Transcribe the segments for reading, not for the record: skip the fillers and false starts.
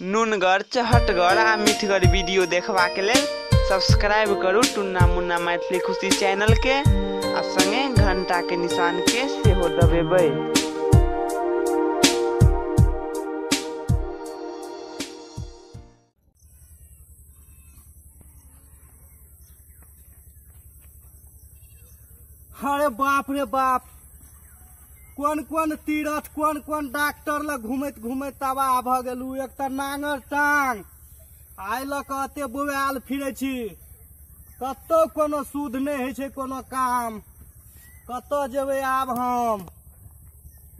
नुनगर चहटगर आ मिठगर वीडियो देखबाक लेल सब्सक्राइब करू टुन्ना मुन्ना मैथिली खुशी चैनल के आ संगे घंटा के निशान के सेहो दबेबै। अरे बाप रे बाप, कोन कोन तीर्थ कोन कोन डॉक्टर लग घूमैत घूमैत तबाह भऽ गेलू। एक तऽ नांगर टांग आइ लऽ कऽ एते बौआयल फिरै छी, कतौ कोनो सुध नहि होइ छै, कोनो काम। कतऽ जेबै आब हम?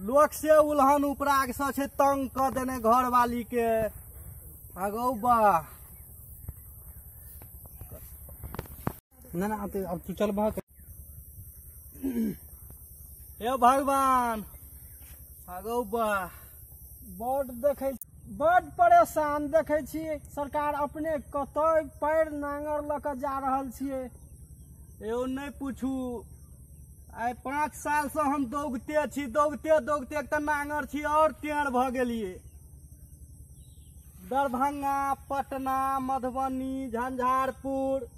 लोक से उलहन उपराग सँ छै तंग कऽ देने घरवाली के। अगौ बा ना ना अब तू चल भाग। हे भगवान, अगौ बा बड देखै बड परेशान देखै छियै सरकार, अपने कतऽ पैर नांगर लऽ कऽ जा रहल छियै। यौ नहि पूछू, आइ 5 साल से हम दौगते छी, दौगते दौगते एक तऽ नांगर छी और टेढ़ भऽ गेलियै। दरभंगा, पटना, मधुबनी, झंझारपुर,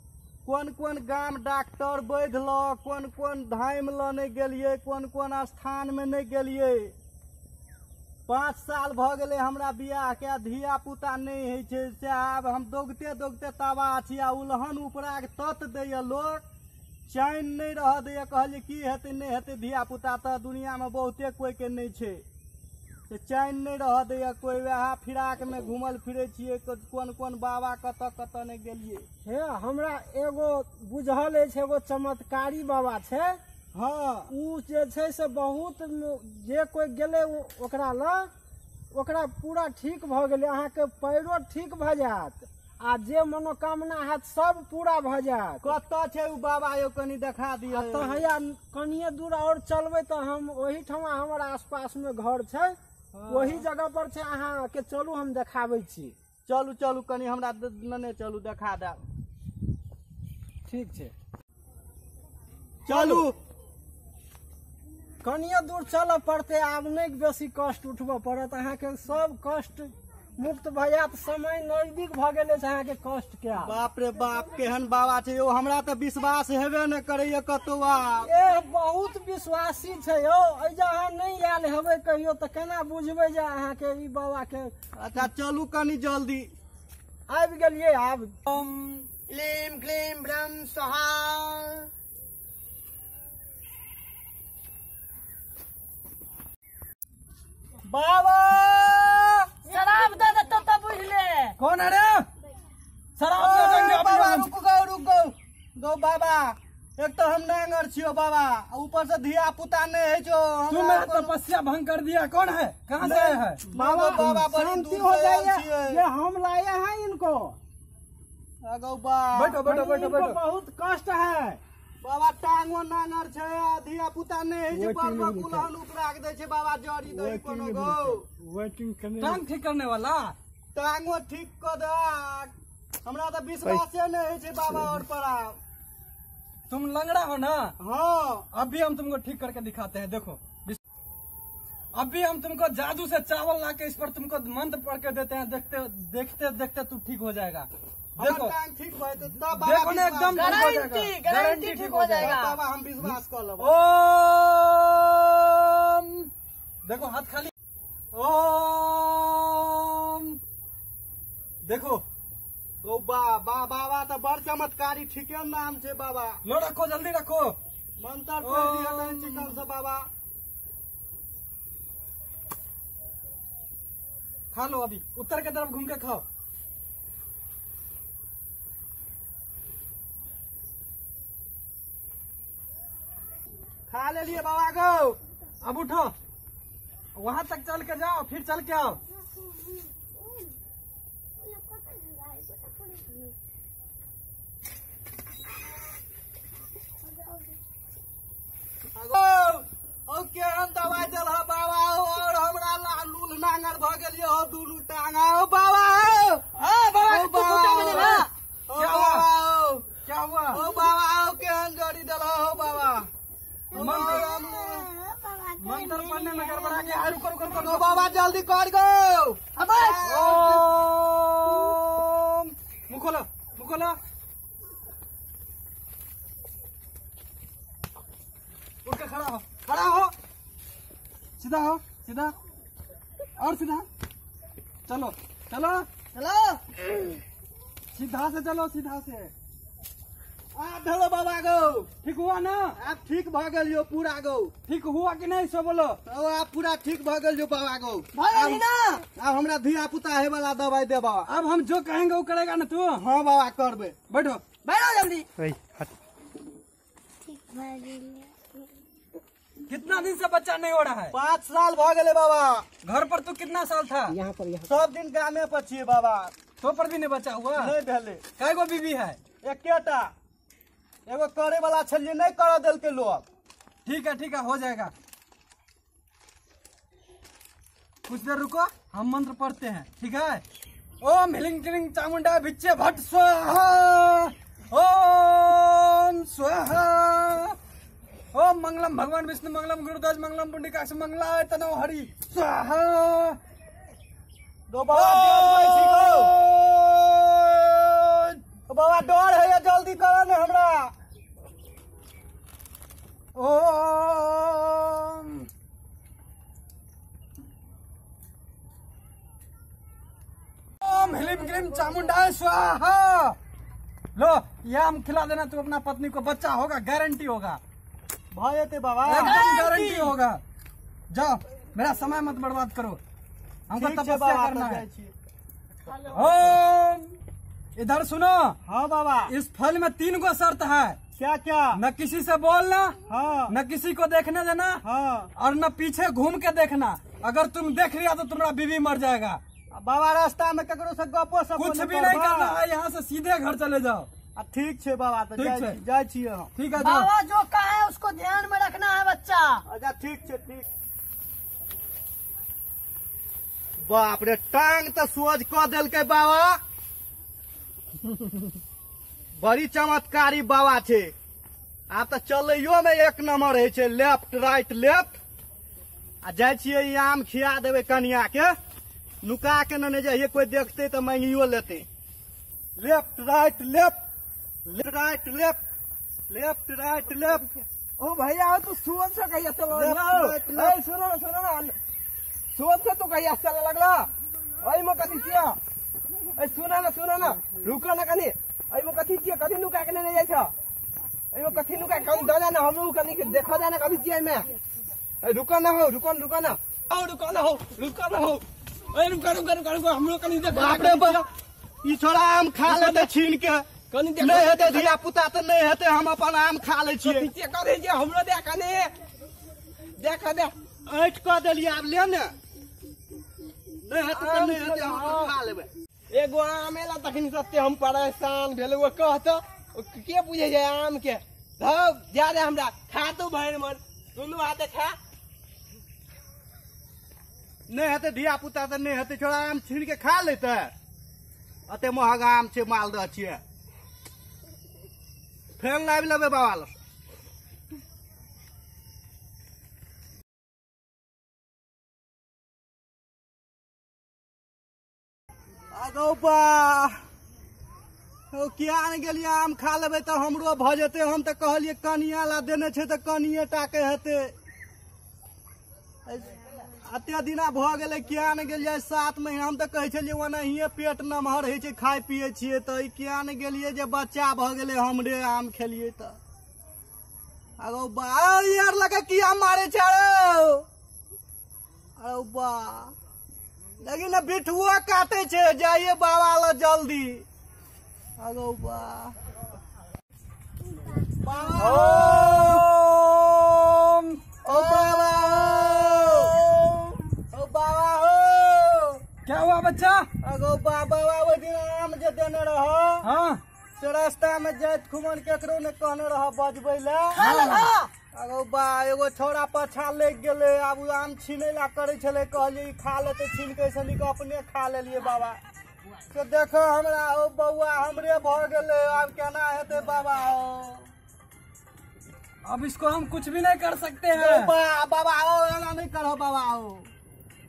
कोन कोन गाम डॉक्टर वैद्य लऽ, कोन कोन धाम लऽ नहि गेलियै, कोन कोन स्थानमे नहि गेलियै। 5 साल भऽ गेलै हमरा बियाहके, धिया पुता नहि होइ छै, से आब हम दौगते दौगते तबाह छी। आ उलहन उपराग तत दैए लोक, चैन नहि रहऽ दैए। कहलियै की हेतै नहि हेतै, धिया पुता तऽ दुनियामे बहुते कोइके नहि छै, से चैन नहि रहऽ दैए कोइ। वएह फिराकमे घूमल फिरै छियै, कोन कोन बाबा कतऽ कतऽ नहि गेलियै। हे हमरा एगो बुझल अछि, एगो चमत्कारी बाबा छै। हाँ, उ जे छै से बहुत जे कोइ गेलै ओकरा लग, ओकरा पूरा ठीक भऽ गेलै। अहाँके पैरो ठीक भऽ जायत आ जे मनोकामना हैत सब पूरा भऽ जायत। कतऽ छै उ बाबा यौ, कनि देखा दिअ। तऽ हैया कनिये दूर और चलबै तऽ हम ओहिठमा, हमर आसपास मे घर छै, ओही जगह पर छै। अहाँके चलू हम देखाबै छी। चलू चलू, कनि हमरा नेने चलू, देखा देब। ठीक छै, चलू। कनिये दूर चलऽ पड़तै, आब नहि बेसी कष्ट उठबऽ पड़त। अहाँके सब कष्ट मुक्त भऽ जायत। समय नजदीक भऽ गेल अछि अहाँके कष्ट के आब। बाप रे बाप, केहन बाबा छै यौ, हमरा तऽ विश्वास हेबे नहि करैया कतौ आब। ए बहुत विश्वासी छै यौ। एहि जे अहाँ नहि आयल हेबै कहियो तऽ केना बुझबै जे अहाँके ई बाबा के। अच्छा चलू कनि जल्दी। आबि गेलियै आब। ओम क्लीम क्लीम ब्रह्म स्वाहा। बाबा शराब दे देतो तऽ बुझले। कौन है रे? शराब दे देंगे अभी। बाबा रुक गौ, रुक गौ गौ बाबा, एक तो हम नांगर छियो बाबा, ऊपर से धिया पुता नहीं है जो। तू मेरा तपस्या भंग कर दिया। कौन है, कहाँ से आया है? बाबा बाबा शांति हो जाइए, ये हम लाए हैं इनको। अगौ बा, बैठो बैठो बैठो बैठो, बहुत कष्ट है बाबा, टांगो नांगर छै आ धिया पुता नहीं है जे, पर पर कुलहन उपराग दै छै बाबा, जड़ी दै कोनो गौ। टांग ठीक करने वाला, टांगो ठीक कऽ दे, हमरा तऽ विश्वासे नहीं है छै बाबा और पर आब। तुम लंगड़ा हो ना? हाँ। अभी हम तुमको ठीक करके दिखाते हैं, देखो अभी हम तुमको जादू से चावल लाके इस पर तुमको मंत्र पढ़ के देते हैं, देखते देखते देखते तू ठीक हो जाएगा। देखो टांग ठीक हो तो तब बाबा देखो ना, एकदम ठीक हो जाएगा, गारंटी ठीक हो जाएगा बाबा, हम विश्वास कर लेब। ओम, देखो हाथ खाली, ओम, देखो गौ बा बा बाबा तऽ बड़ चमत्कारी, ठीके नाम छै बाबा। लो रखो, जल्दी रखो, मंत्र पढ़ि दिअ कनि चिकन से बाबा। खा लो अभी, उत्तर के तरफ घूम के खाओ। खा लेलिए बाबा गौ। अब उठो, वहां तक चल के जाओ, फिर चल के आओ। ओ केहन दवाइ देल ह बाबा, और हमरा लूल नांगर भऽ गेलियै हो दुनू टांग। ओ बाबा, ओ बाबा, ओ बाबा, ओ बाबा, क्या हुआ? ओ बाबा, ओ केहन जड़ी देल हो बाबा। मंत्र पढ़ने में गड़बड़ा गया। रुको रुको रुको बाबा, जल्दी कर गो। अब सीधा हो, सीधा और सीधा, चलो चलो चलो, सीधा से चलो, सीधा से। आब भेलो बाबा गो, ठीक हुआ ना? आब ठीक भ गेल यो पूरा गो। ठीक हुआ कि नहीं सो बोलो? ओ आब पूरा ठीक भ गेल यो बाबा गो। भऽ गेल ना? आब हमरा धिया पुता हे वाला दवाई देबा। अब हम जो कहेंगे वो करेगा ना तू? हाँ बाबा करबे। बैठो बैठो जल्दी। कितना दिन से बच्चा नहीं हो रहा है? 5 साल भ गेले बाबा। घर पर तू कितना साल था? यहाँ पर, यहाँ सब दिन गामे पर छियै बाबा। तो पर भी नहीं बच्चा हुआ? नहीं भेले। कै गो बीबी है? एकेटा, एगो करे वाला छलियै नहीं कर देलकै लोग। ठीक है ठीक है, हो जाएगा। कुछ देर रुको, हम मंत्र पढ़ते हैं, ठीक है? ओम ह्रीं क्लीं चामुंडा भिच्चे भट्ट स्वाहा, ओम स्वाहा, ओम मंगलम भगवान विष्णु मंगलम गुरुदास मंगलम पुंडरीकाक्ष मंगलाय तनो हरि स्वाहा। दो बाबा बाबा डर है, जल्दी करो ने हमरा। ओम ओम ह्रीं क्लीं चामुंडाय स्वाहा। लो ये हम खिला देना तू अपना पत्नी को, बच्चा होगा, गारंटी होगा। भऽ जेतै बाबा, एकदम गारंटी होगा। जाओ, मेरा समय मत बर्बाद करो, हमको तपस्या करना है। ओम इधर सुनो। हाँ बाबा। इस फल में 3 गो शर्त है। क्या क्या? न किसी से बोलना, हाँ। न किसी को देखने देना, हाँ। और न पीछे घूम के देखना। अगर तुम देख लिया तो तुम्हारा बीवी मर जाएगा। बाबा रास्ता में ककरो से गपो सपो कुछ भी नहीं करना है, यहाँ से सीधे घर चले जाओ। ठीक छे बाबा, तो जाय छियै हम। ठीक है बाबा, जो कहा है उसको ध्यान में रखना है बच्चा। अच्छा ठीक छे, ठीक। बाप रे, टांग तो सोझ क देलकै बाबा। बड़ी चमत्कारी बाबा छे। आब तऽ चलैयो में 1 नंबर होइ छै, लेफ्ट राइट लेफ्ट। आ जाइ छियै ई आम खिया देबै कनिया के, नुका के नेने जाइए, कोई देखते तऽ मांगियो लेते। Left right left, left right left, left right left. ओ भैया, तो सुबह से कहिया चलो। सुनो ना, सुनो ना, सुबह से तो कहिया चले लगला। ओइ में कथी छियै? सुना ना, सुना ना, रुको ना कनी। एहिमे कथी छियै? कथी नुका के लेने जाइ छ? एहिमे कथी नुका के दऽ दे ना, हमहूँ कनी देखऽ दे ना कथी छियै एहिमे। रुको ना हो, रुको रुको ना, रुको ना हो, रुको ना हो, रुको रुको रुको रुको, हमरो कनी देख। बाप रे बाप, ई छोरा आम खा लेतै छीन के। कनी देख, नहीं हेतै धिया पुता तऽ नहीं हेतै, हम अपन आम खा लै छियै। कथी छियै? कथी छियै? हमरो दे कनी, देख दे। ऐंठ कऽ देलियै, आब ले ने। नहीं हेतै तऽ नहीं हेतै, हम अपन खा लेबै। एगो आम एला तखनी सत्य हम परेशान भेलहुँ। कहत के बुझे छै आम के? धौ जा दे हमरा, खा तू भरि मन, दुनू हाथे खा। नहीं हेतै धिया पुता तऽ नहीं हेतै, छोरा आम छीन के खा लेतै। अते महग आम छै, मालदह छियै। फेर लाबि लेबै बाबा लग। अगौ बा, किया ने गेलियै? आम खा लेबै तऽ हमरो भऽ जेतै। हम तऽ कहलियै कनिया ला देने छै तऽ कनिये टा के हेतै। अते दिना भऽ गेलै, किया ने गेलियै? 7 महीना। हम तऽ कहै छलियै ओनाहिये पेट नमहर होइ छै, खाइ पियै छियै, तऽ ई किया ने गेलियै जे बच्चा भऽ गेलै हमरे आम खेलियै तऽ। अगौ बा, यार लगे किया मारै छै? अरे बा, लेकिन बिठुआ काटे छै, जाइए बाबा ल जल्दी। अगौ बा, ओम ओ बाबा, ओ बाबा हो। क्या हुआ बच्चा? अगौ बा बाबा, ओहि दिन आम जे देने रह, हाँ, से रास्ता में जाइत खुमन केकरो ने कहने रह बजबै ले। अगौ बा, एगो छौड़ा पाछा लागि गेलै, आब ओ आम छीनै ला करै छलै। कहलियै खा लेतै छीन के, ऐसे नीक अपने खा लेलियै बाबा। से देखो हमरा, ओ बौआ हमरे भऽ गेलै, आब केना हेतै बाबा? अब इसको हम कुछ भी नहीं कर सकते हैं। बाबा ओ एना नहीं करो बाबा। ओ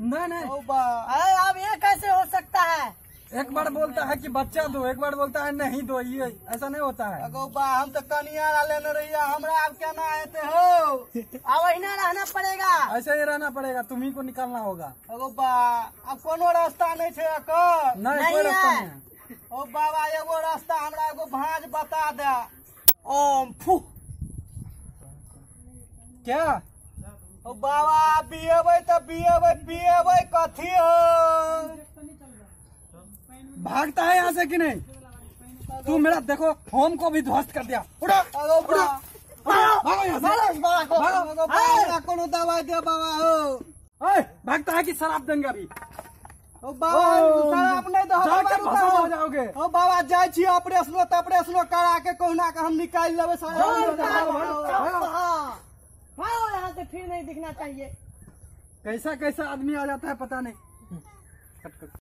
नहीं नहीं, ओ बा, अरे अब ये कैसे हो सकता है? एक बार बोलता है कि बच्चा दो, एक बार बोलता है नहीं दो, ये ऐसा नहीं होता है। अगो बा, हम तो कनिया लेने रहिया, हमरा आब केना हेतै हो? अब अहिना रहना पड़ेगा। ऐसे ही रहना पड़ेगा, तुम्ही को निकालना होगा। अगो बा, अब कोनो रास्ता नहीं छै एकर? नहीं, कोई रास्ता नहीं है। ओ बाबा, एगो रास्ता हमरा एगो भांज बता दे। ओम फू। क्या? ओ बाबा, बियेबै तऽ बियेबै, पियेबै कथी हो? भागता है यहाँ से कि नहीं? तू मेरा देखो होम को भी ध्वस्त कर दिया। उठो, उठो, भागो यहाँ से। भागो, कोनो दवाई दे बाबा हो। ओए, भागता है कि शराब देंगे अभी? ओ बाबा, शराब नहीं दो, जाके भस्म हो जाओगे। ओ बाबा, जाइ छी ऑपरेशनो तपरेशनो करा के कहुना के हम निकालि लेबै सारा। भागो यहाँ से, फिर नहीं दिखना चाहिए। कैसा कैसा आदमी आ जाता है पता नहीं।